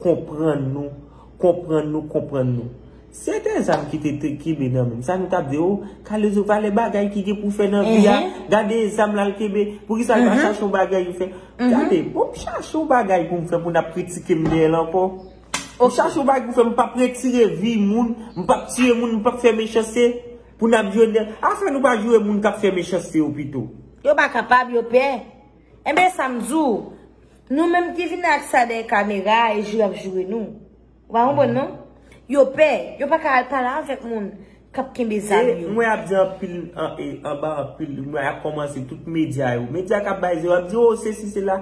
konprann nou, konprann nou, konprann nou. Se te zam ki te, te kenbe nan men m. Sa nou t ap di, o, Kalezo, valè bagay ki gen pou fè nan vi a. Gade zam la l kenbe. Poukisa l pa chache yon bagay li fè? Gade, bon, m chache yon bagay pou m fè, pou n ap kritike m dèyè l ankò. M chache yon bagay pou fè, m p ap retire vi moun, m p ap tiye moun, m p ap fè mechanste pou n ap jwenn dèyè. Afè nou pa joure moun k ap fè mechanste yo pito. Yo pa kapab, yo pè. Enben, sa m di w, nou menm ki vin ak sa dèyè kamera a, e joure y ap joure nou. Ou pa konprann, non? Yo pè, yo pa ka al pale avèk moun k ap kenbe zam yo. Mwen ap di anpil, an, e, anba anpil, mwen ap kòmanse tout medya yo. Medya k ap bay zam yo ap di, o, sesi, sela.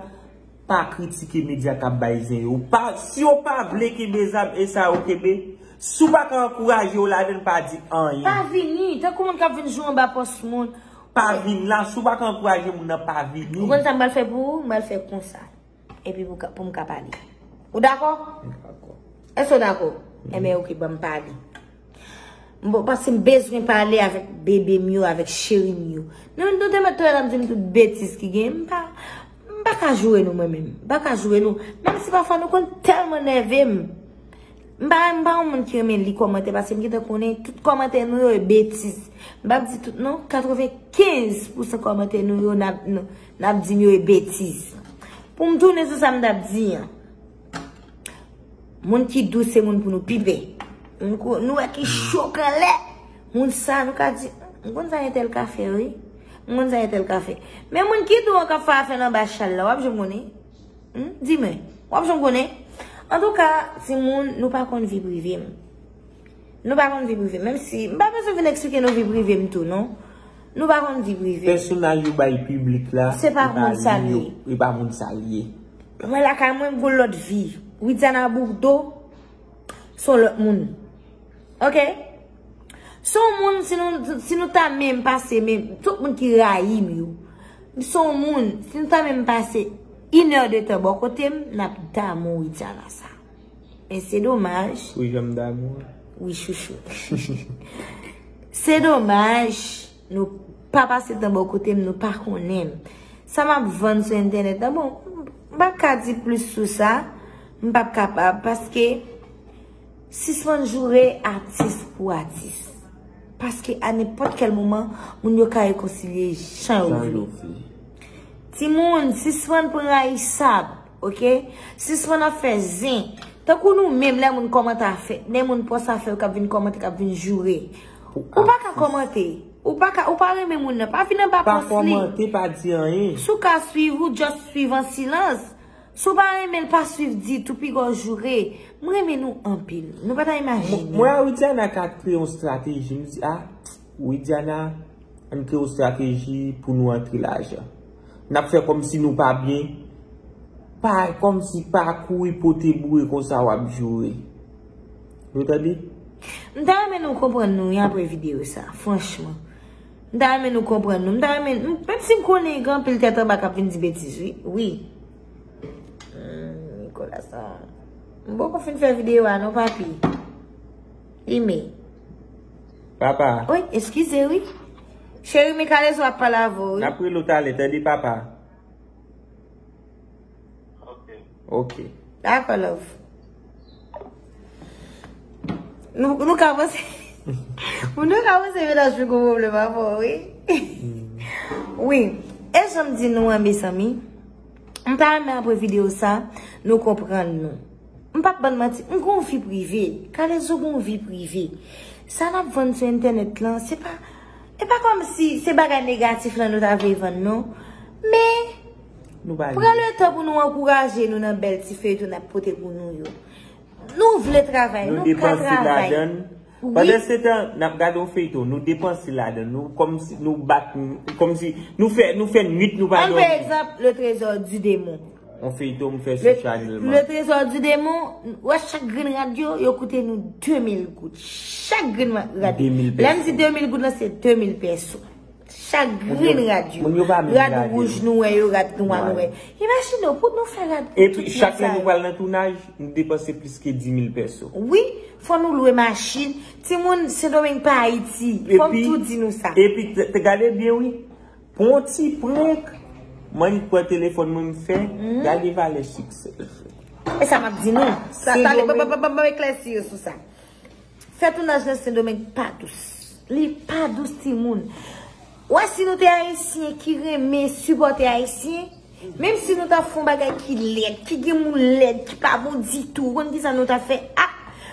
Pa kritike medya k ap bay zen yo. Pa, si yo pa vle kenbe zam, e sa yo kenbe. Si w pa ka ankouraje yo ladan l, pa di anyen. Pa vini, tankou moun k ap vin joure anba pòs moun. Pa vin la, si w pa ka ankouraje moun nan, pa vini. Ou konn sa m pral fè pou ou? M pral fè konsa. Epi pou ka, pou m ka pale. Ou dakò? M dakò. Èske w dakò? Enben, oke, ban m pale. M bon, paske m bezwen pale avèk bebe m yo, avèk cheri m yo. Nou, nou te mèt tounen ap di m tout betiz ki gen. M pa, m pa ka joure nou, mwen menm. M pa ka joure nou. Menm si pafwa nou konn tèlman nève m. M pa, m pa yon moun ki renmen li kòmantè, paske m gentan konnen tout kòmantè nou yo e betiz. M p ap di tout, non, katrevenkenz pousan kòmantè nou yo, n ap, n, n ap di m yo e betiz. Pou m tounen sou sa m t ap di an. Moun ki dous se moun pou nou pipe. Moun ko-, nou wè ki cho k anlè. Moun sa, nou ka di, m konn sa entèl ka fè, wi. M konn sa entèl ka fè. Men moun ki dou an k ap fè afè l anba chal la, w ap janm konnen. Hmm? Di mwen, w ap janm konnen? Antouka, timoun, nou pa konn vi prive m. Nou pa konn vi prive m. Menm si, m pa bezwen vin eksplike nou vi prive m tou, non. Nou pa konn vi prive m. Pèsonaj yo bay piblik la, se pa moun sa l ye. E pa moun sa l ye. Mwen lakay mwen, m gon lòt vi. Widiana Bourdeau, se yon lòt moun. Oke? Se yon moun, si nou, si nou ta menm pase, menm, tout moun ki rayi m yo, se yon moun, si nou ta menm pase inè de tan bò kote m, n ap damou Widiana sa. Men se domaj. Ou janm damou an? Wi, chouchou. Se domaj, nou pa pase tan bò kote m, nou pa konnen m. Sa m ap vann sou entènèt la, bon, m p ap ka di plis sou sa. M p ap kapab, paske sispann joure atis pou atis. Paske a nenpòt kèl moman, moun yo ka rekonsilye jan yo vle. Timoun, sispann pran rayisab, oke? Sispann ap fè zen. Tankou nou menm, lè moun kòmante afè, lè moun pòs afè yo k ap vin kòmante, k ap vin joure. Ou pa ka kòmante. Ou pa ka, ou pa renmen moun nan, pa vin anba pòs li. Pa kòmante, pa di anyen. Si w ka swiv, ou just swiv an silans. Si w pa renmen l, pa swiv ditou, piga w joure. M renmen nou anpil. Nou pa ta imajine. Mwen a Widiana ka kreye yon estrateji. M di, a, Widiana, ann kreye yon estrateji pou nou antre lajan. N ap fè kòmsi nou pa byen. Pa, kòmsi pa kouri pote boure konsa w ap joure. Nou tande? M ta renmen nou konprann nou wi apre videyo sa, franchman. M ta renmen nou konprann nou. M ta renmen, m, menm si m konnen gen anpil tèt anba k ap vin di betiz, wi. Wi. Hmm, Nicolas, ah. M poko fin fè videyo a non, papi. Ime. Papa. Wi, eskize, wi. Cheri, men Kalezo ap pale avè w, wi. N ap rele w talè, tande, papa. Ok. Dakò, love. Nou, nou ka panse, nou ka panse mennaj mwen gon pwoblèm avè w, wi. Wi. E jan m di nou an, mezanmi, m ta renmen apre videyo sa, nou konprann nou. M p ap bann manti, m gon vi prive. Kalezo gon vi prive. Sa n ap vann sou entènèt lan, se pa, e pa kòmsi se bagay negatif lan nou ta vle vann, non. Men, pran letan pou nou ankouraje nou nan bèl ti feyton n ap pote pou nou yo. Nou vle travay, nou ka travay. Pandansetan, n ap gade yon feyton, nou depanse ladan, nou kòmsi, nou bat, kòmsi, nou fè, nou fè nwit, nou pa dòmi. Ann pran egzanp, Le Trésor du Démon. Yon feyton m fè sou Chanel, man. Le Trésor du Démon, ou wè chak grenn rad yo, yo koute nou de mil goud. Chak grenn rad. De mil pèso. Lè m di de mil goud lan, se de mil pèso. Chak grenn rad yo. Moun yo pa menm rad wouj nou wè yo, rad nwa nou wè. Imajine w, pou nou fè rad pou tout moun sa yo. Epi chak lè nou pral nan tounaj, nou depanse plis ke dis mil pèso. Wi, fò nou lwe machin. Timoun, Sendomeng pa Ayiti. Fò m tou di nou sa. Epi, te, te gade byen, wi. Pou yon ti prank, m annik pran telefòn mwen, m fè, gade valè siksè l fè. E sa m ap di nou. Sa, tande, ban, ban, ban, ban m eklèsi yo sou sa. Fè tounaj nan Sendomeng pa dous. Li pa dous, timoun. Ou wè, si nou te Ayisyen ki renmen sipòte Ayisyen, menm si nou ta fè yon bagay ki lèd, ki gen moun lèd, ki pa bon ditou, ou konn kisa nou ta fè? Ah!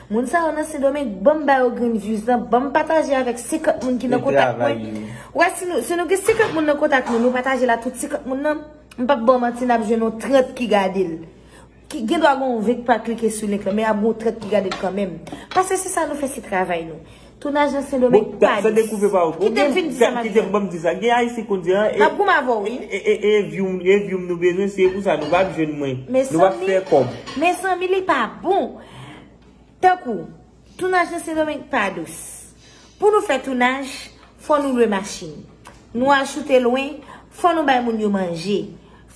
Moun sa yo nan Sendomeng, ban m ba yo grenn views lan, ban m pataje avèk senkant moun ki nan kontak mwen. Ou wè, si nou, si nou gen senkant moun nan kontak nou, nou pataje l a tout senkant moun nan, m p ap ba w manti, n ap jwenn yon trant ki gade l. Ki gen dwa gen yon ven k pa klike sou link lan, men ap gen yon trant ki gade l kanmenm. Paske se sa nou fè, se travay nou. Tounaj nan Sendomeng pa dous. Kite m fin di sa m ap di. Ban m di sa. Gen Ayisyen konn di, an, e, n ap goumen avè w, wi. E, e, e, e view, e view m nou bezwen, se pou sa nou p ap jwenn mwen. Nou p ap fè kòb. Mezanmi, li pa bon. Tankou, tounaj nan Sendomeng pa dous. Pou nou fè tounaj, fò nou lwe machin. Nou al choute lwen, fò nou bay moun yo manje.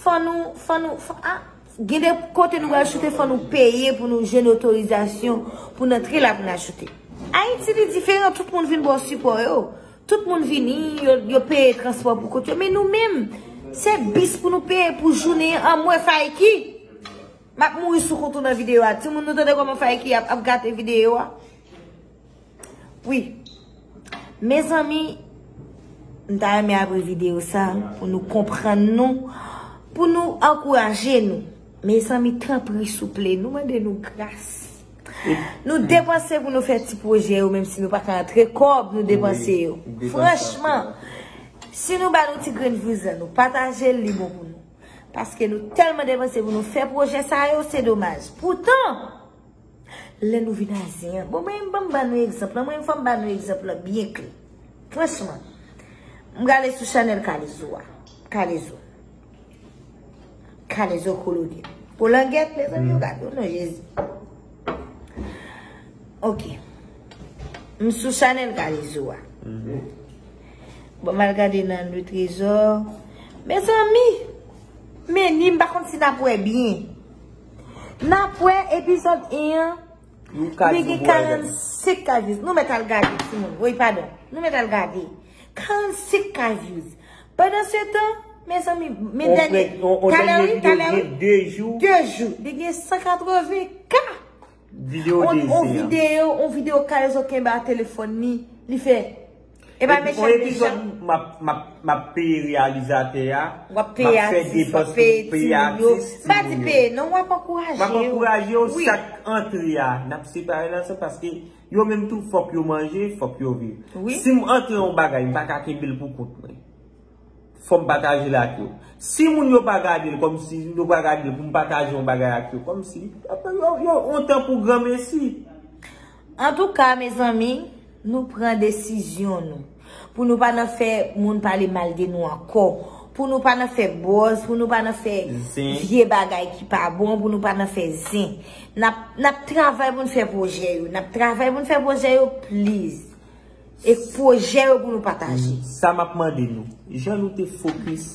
Fò nou, fò nou, fò, a, gen de kote nou pral choute, fò nou peye pou nou jwenn otorizasyon pou n antre la pou n al choute. Ayiti, li diferan, tout moun vin ba w sipò yo. Tout moun vini, yo, yo peye transpò pou kont yo. Men nou menm, se bis pou nou peye pou jounen an, m wè Faiki. M ap mouri sou kont ou nan videyo a. Timoun, nou tande kòman Faiki ap, ap gate videyo a? Wi. Mezanmi, m ta renmen apre videyo sa, pou nou konprann nou, pou nou ankouraje nou. Mezanmi, tanpri, souple, nou mande nou gras. Nou depanse pou nou fè ti pwojè yo, menm si nou pa ka antre kòb, nou depanse yo. Franchman, si nou ba nou ti grenn vizyon, nou pataje l, li bon pou nou. Paske nou tèlman depanse pou nou fè pwojè sa yo, se domaj. Poutan, lè nou vin a zen an, bon, mwen, ban m ba nou egzanp lan, mwen, fò m ba nou egzanp lan byen klè. Franchman, m gade sou chanèl Kalezo a. Kalezo. Kalezo Kolonèl. Kolangèt, mezanmi, yo gade w non, Jezi. Ok. M sou chanèl Kalezo a. Bon, m al gade nan Le Trésor. Mezanmi, men ni m pa konn si n ap wè byen. N ap wè epizòd en an, li gen karannsenk K views. Nou mèt al gade, timoun. Wi, padon. Nou mèt al gade. Karannsenk K views. Pandan se tan, mezanmi, men dènye, talè wi, talè wi. De jou. De jou. Li gen san katreven K. Videyo on, on videyo, on videyo Kalezo kenbe a telefòn li, li fè. E pa mechan, mechan. M ap, m ap, m ap peye reyalizatè a. W ap peye atis, w ap peye timoun yo. M pa di peye, non, w ap ankouraje yo. M ap ankouraje yo, sak antre a. N ap separe nan sa paske yo menm tou, fòk yo manje, fòk yo viv. Si m antre yon bagay, m pa ka kenbe l pou kont mwen. Fò m pataje l ak yo. Si moun yo pa gade l kòmsi, yo pa gade l pou m pataje yon bagay ak yo, kòmsi, yo, yo, yon tan pou granmesi. Antouka, mezanmi, nou pran desizyon nou. Pou nou pa nan fè moun pale mal de nou ankò. Pou nou pa nan fè buzz, pou nou pa nan fè vye bagay ki pa bon, pou nou pa nan fè zen. N ap, n ap travay pou n fè pwojè yo. N ap travay pou n fè pwojè yo, please. E pwojè yo pou nou pataje. Sa m ap mande nou, jan nou te fokis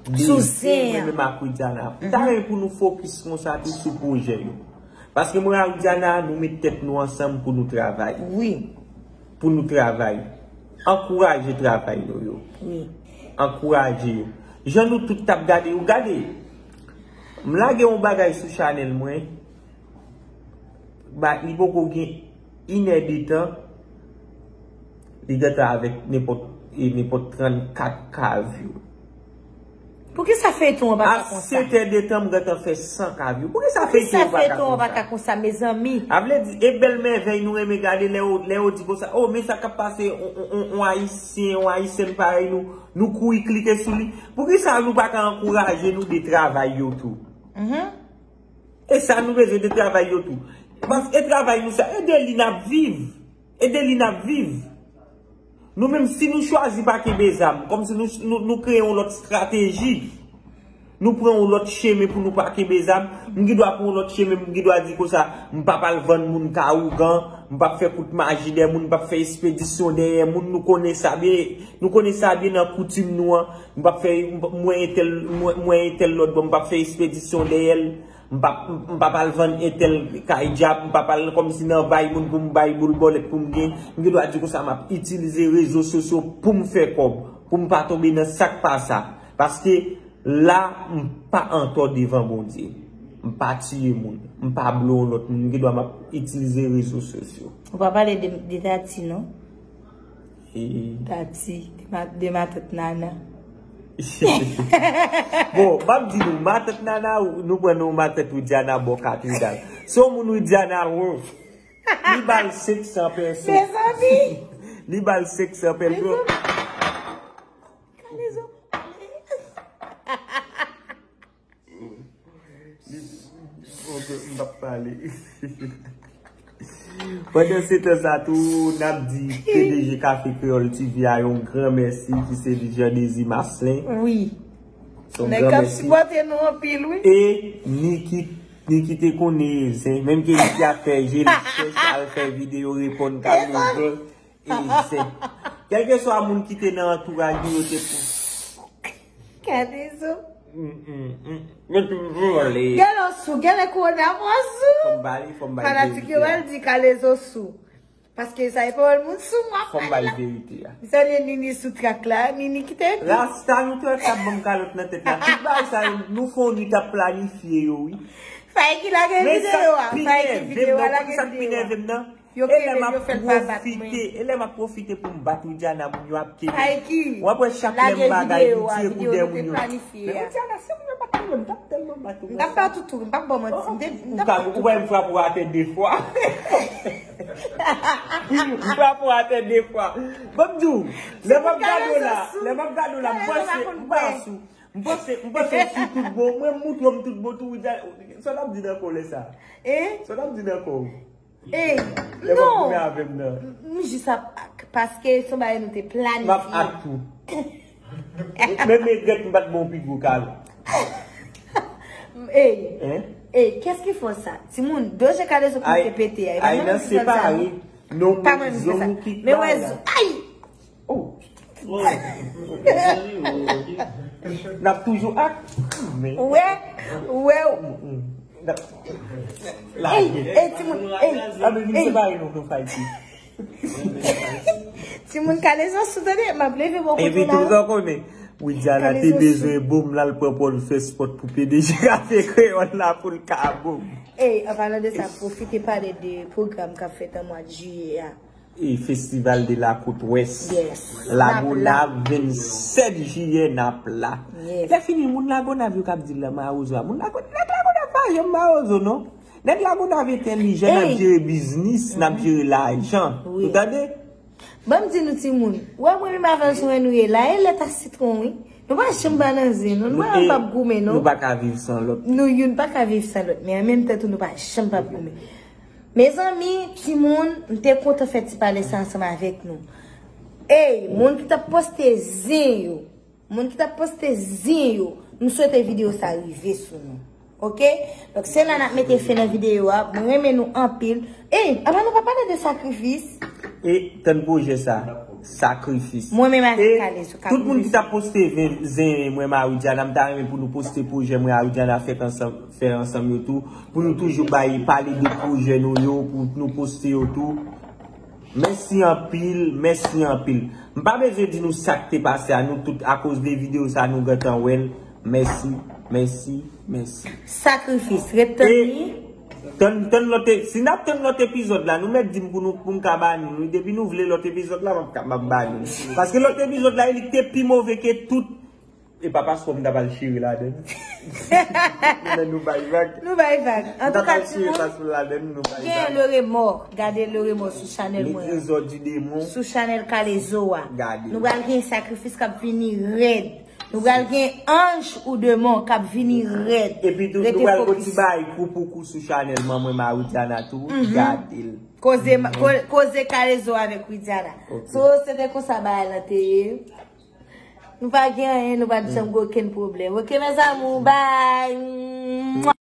de zen mwen menm ak Widiana, m ta renmen pou nou fokis konsa tou sou pwojè yo. Paske mwen ak Widiana, nou met tèt nou ansanm pou nou travay. Wi. Pou nou travay. Ankouraje travay nou yo. Wi. Ankouraje yo. Jan nou tout t ap gade yo, gade. M lage yon bagay sou chanèl mwen. Ba, li poko gen inè de tan, li gentan avèk nenpòt, e, nenpòt trannkat K view. Poukisa feyton an pa ka konsa? A sèt è de tan, m gentan fè san K view. Poukisa feyton an pa ka konsa, mezanmi? A vle di, e bèl mèvèy nou renmen gade lè yo, lè yo di konsa, o, men sa k ap pase, on, on, on, on Ayisyen, on Ayisyèn parèy nou, nou kouri klike sou li. Poukisa nou pa ka ankouraje nou de travay yo tou? E sa nou bezwen de travay yo tou. Paske e travay nou sa, e de li n ap viv. E de li n ap viv. Nou menm, si nou chwazi pa kenbe zam, kòmsi nou, nou, nou kreye yon lòt estrateji. Nou pran yon lòt chemen pou nou pa kenbe zam. M gen dwa pran yon lòt chemen, m gen dwa di konsa, m p ap al vann moun ka ougan, m p ap fè kout maji dèyè moun, m p ap fè espedisyon dèyè moun. Nou konnen sa byen, nou konnen sa byen nan koutim nou an. M p ap fè, m p- m wè entèl, m wè, m wè entèl lòt bò, m p ap fè espedisyon dèyè l. M p ap, m p ap al vann entèl kay dyab, m p ap al kòmsi nan bay moun pou m bay boul bòlèt pou m gen. M gen dwa di konsa, m ap itilize rezo sosyo pou m fè kòb, pou m pa tonbe nan sa k pa sa. Paske la, m pa antò devan Bondye. M pa tiye moun. M pa blow lòt moun. M gen dwa m ap itilize rezo sosyo. Ou pa pale de, de Tati, non? E Tati, de ma, de matant Nana. Bon, m ap di nou, matant Nana, nou pran non matant Widiana bò katedral. Se yon moun Widiana Worth. Li ba l senk san pèso. Mezanmi! Li ba l senk san pèso. Mezanmi! Kalezo. Ok, m p ap pale. Pandan se tan sa tou, n ap di P D G Café Créole T V a yon gran mèsi, ki se Jean Désir Marcelin. Wi. Se yon gran mèsi. Nèg k ap sipòte nou anpil, wi. E Niki, Niki te konnen zen, menm ke Niki ap fè je l chèch, al fè videyo reponn Kalezo. E zen. Kèlkeswa moun ki te nan antouraj nou, yo te pou. Kalezo. Mm, mm, mm. Mwen toujou ale. Gèlè sou, gèlè kowona mwen sou. Fò m pale, fò m bay verite a. Fanatik yo al di Kalezo sou. Paske sa e pawòl moun sou mwen ap pale la. Fò m bay verite a. M salye Nini sou trak la. Nini ki te epi. Rasta nou te wè k ap ban m kalòt nan tèt la. Tout bagay sa yo, nou fè yon nwit ap planifye yo, wi. Fay ki lage videyo a. Fay ki videyo a, lage videyo a. Yo kenbe l, yo fè l pa bat mwen. E lè m ap pwofite pou m bat Widiana, moun yo ap kenbe. Fay ki lage videyo a, videyo nou te planifye a. Men Widiana, si moun yo pa t kenbe m, m t ap tèlman bat ou. M t ap bat ou tou, m p ap ba w manti. M te, m t ap bat ou tou. Ou wè m frape w atè de fwa. M frape w atè de fwa. Ban m di w, lè m ap gade w la, lè m ap gade w la, m panse, m pa sou. M panse, m panse w sou tout bon. Mwen m montre w m tout bon tou, Widiana. Sa w t ap di nan kò w lè sa? Sa w t ap di nan kò w? Ey, non. Lè w ap goumen avè m nan. M jis ap ak, paske se yon bagay nou te planifye. M ap ak tou. Men, men, Grèt, m pa t bon pi gwo kalòt. Ey, ey, qu'est-ce qu'il faut ça? Timoun, Doje Kalezo pou te pete a. Ay, nan separe. Non, pa mwen menm ki fè sa. Men wè, ay! Oh. N ap toujou ak. Ou wè, ou wè. Ey, ey, timoun, ey, ey. Timoun Kalezo sou tande, m ap leve bò kote w la. Epi tou zò konnen, Widiana te bezwen bon, l al pran pòl fès pòt pou P D G Café Créole la pou l ka bon. Ey, an palan de sa, pwofite pale de pwogram k ap fèt an mwa jiyè a. E Festival de la Côte Ouest. Yes. Lagonav, vennsèt jiyè, n ap la. Yes. Lè fini, moun Lagonav yo k ap di l la mawozo a. Moun Lago-, nèg Lagonav pa janm mawozo, non. Nèg Lagonav entèlijan, n ap jere biznis, n ap jere lajan. Wi. Ou tande? Ban m di nou timoun, wè mwen menm avè l sou wè nou ye la, e lèt a sitwon, wi. Nou pa janm pa nan zen, non. Nou pa, nou p ap goumen, non. Nou pa ka viv san lòt. Nou youn pa ka viv san lòt, men an menm tan tou, nou pa janm p ap goumen. Mezanmi, timoun, m te kontan fè ti pale sa ansanm avèk nou. Ey, moun ki t ap poste zen yo, moun ki t ap poste zen yo, m swete videyo sa rive sou nou. Oke? Donk, se la n ap mete fen nan videyo a. Mwen renmen nou anpil. Ey, apa nou pa pale de sakrifis? E tann pwojè sa, sakrifis. Mwen menm avèk Kalezo k ap rive sou nou. E tout moun ki t ap poste zen, zen mwen, Marie Diana, m ta renmen pou nou poste pwojè mwen, Marie Diana, fèt ansanm. Fè ansanm yo tou, pou nou toujou bay, pale de pwojè nou yo, pou nou poste yo tou. Mèsi anpil, mèsi anpil. M pa bezwen di nou sa k te pase a nou tout, akoz de videyo sa nou gentan wè l. Mèsi, mèsi, mèsi. Sakrifis, ret tann li. E tann, tann lòt e-, si n ap tann lòt epizòd la, nou mèt di m pou nou, pou m ka ba nou, wi. Depi nou vle lòt epizòd la, m ap ka, m ap ba nou. Paske lòt epizòd la, li te pi move ke tout. E pa paspò m t ap al chire ladann. Men nou bay vag. Nou bay vag. M t ap al chire paspò ladann, nou bay vag. Gen Le Remords. Gade Le Remords sou chanèl mwen an. Les Trésors du Démon. Sou chanèl Kalezo a. Gade. Nou pral gen sakrifis k ap vini rèd. Nou pral gen anj ou demon k ap vini rèd. Epi tou, nou pral gon ti bay kou pou kou sou chanèl manman Marie Diana tou. Gade l. Koze, ko-, koze Kalezo avèk Widiana. Ok. So, se te konsa bagay lan te ye. Nou pa gen anyen, nou pa t janm gen okenn pwoblèm. Ok, mes amours, bye.